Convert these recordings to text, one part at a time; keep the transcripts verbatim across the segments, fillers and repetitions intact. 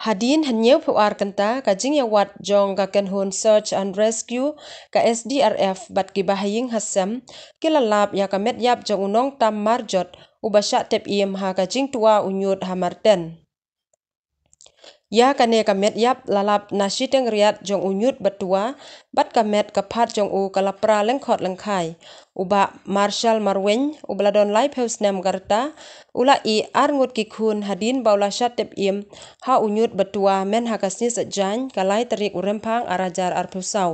Hadien hynñiewphew ar kynta ka jingïawad jong ka kynhun Search and Rescue, ka S D R F bad ki bahaïing hasem ki la lap ïa ka met ïap jong u nongtam marjot uba shah tep ïem ha ka jingtwa u ñiut ha Marten. Ïa kane ka met ïap la lap na shiteng riat jong u ñiut ba twa bad ka met ka phad jong u ka la pra lyngkhot lyngkhai. U Bah Marshal Marwein uba la don laiphew snem ka rta u la ïeh ar ngut ki khun hadien ba u la shah tep ïem ha u ñiut ba twa mynha ka sngi Saitjaiñ ka lai tarik u Rymphang ar hajar arphew saw.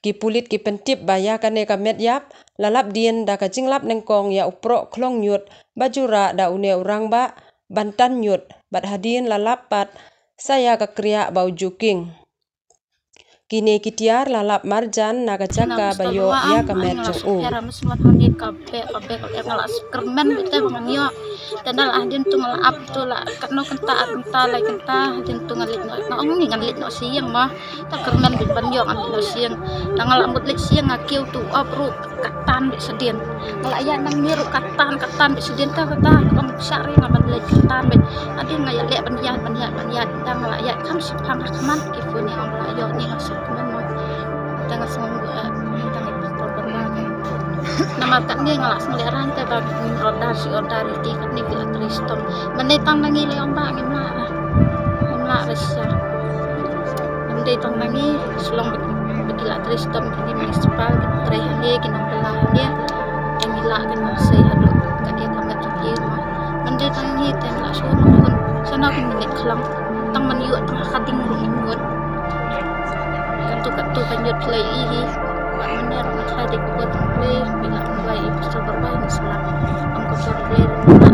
Ki pulit ki pyntip ba ïa kane ka met ïap la lap dien da ka jinglap nyngkong ïa u proh khlong ñiut ba ju rah da une u rangbah ban tan ñiut bad hadien la lap pat sa ïa ka kriah ba u ju king. Kine ki tiar la lap marjan na ka jaka ba ïoh ïa ka met jong u. Pera mas wan honi ka be ka be ka be la skremen bete ba ngan ïoh. Te na la hadien tu nga la ap tu la katno kynta ar kynta lai kynta hadien tu nga leit noh, nga ong ni ngan leit noh sha ïing ma. Ta kyrmen bit ban ïoh ngan leit noh sha ïing. Na nga la mut leit sha ïing nga kiew tu op ruh katan bit sha dien. Nga la ïaid nang mir ruh katan katan bit sha dien ta kata ka ong sha ri nga ban leit katan bit. Hadien nga ïa leh ban ïaid ban ïaid ban ïaid. Ta nga la ïaid kham shiphang ha khmat ki phone ïa nga la ïoh ni nga suk kmen mo. Ta nga sngewbha ta nga pastor ban ma ka. Namar katne nga la sngewleh rang te ba ngin order shi order iti katne ki la trei stom. Mane tang na ngi leh ong ba ngim lah. Ngim lah Russia. Mane tang na ngi shlong ba ki la trei stom ki municipal ki trei hangne ki nongbylla hangne. Te ngi lah ki nong sei haduh ka dia ka met ki ma. Mane tang ngi te ngi la shu nong hun. Sana ki minit khlang. Tang man ïoh tang ha ka ding ruh ngi mut. Katu katu ka ñiut phi la ïohi hi. Wat mane ruh nga try dei ka por tang phi la mut bai i pastor Barbai ni salam. Am ka por phi la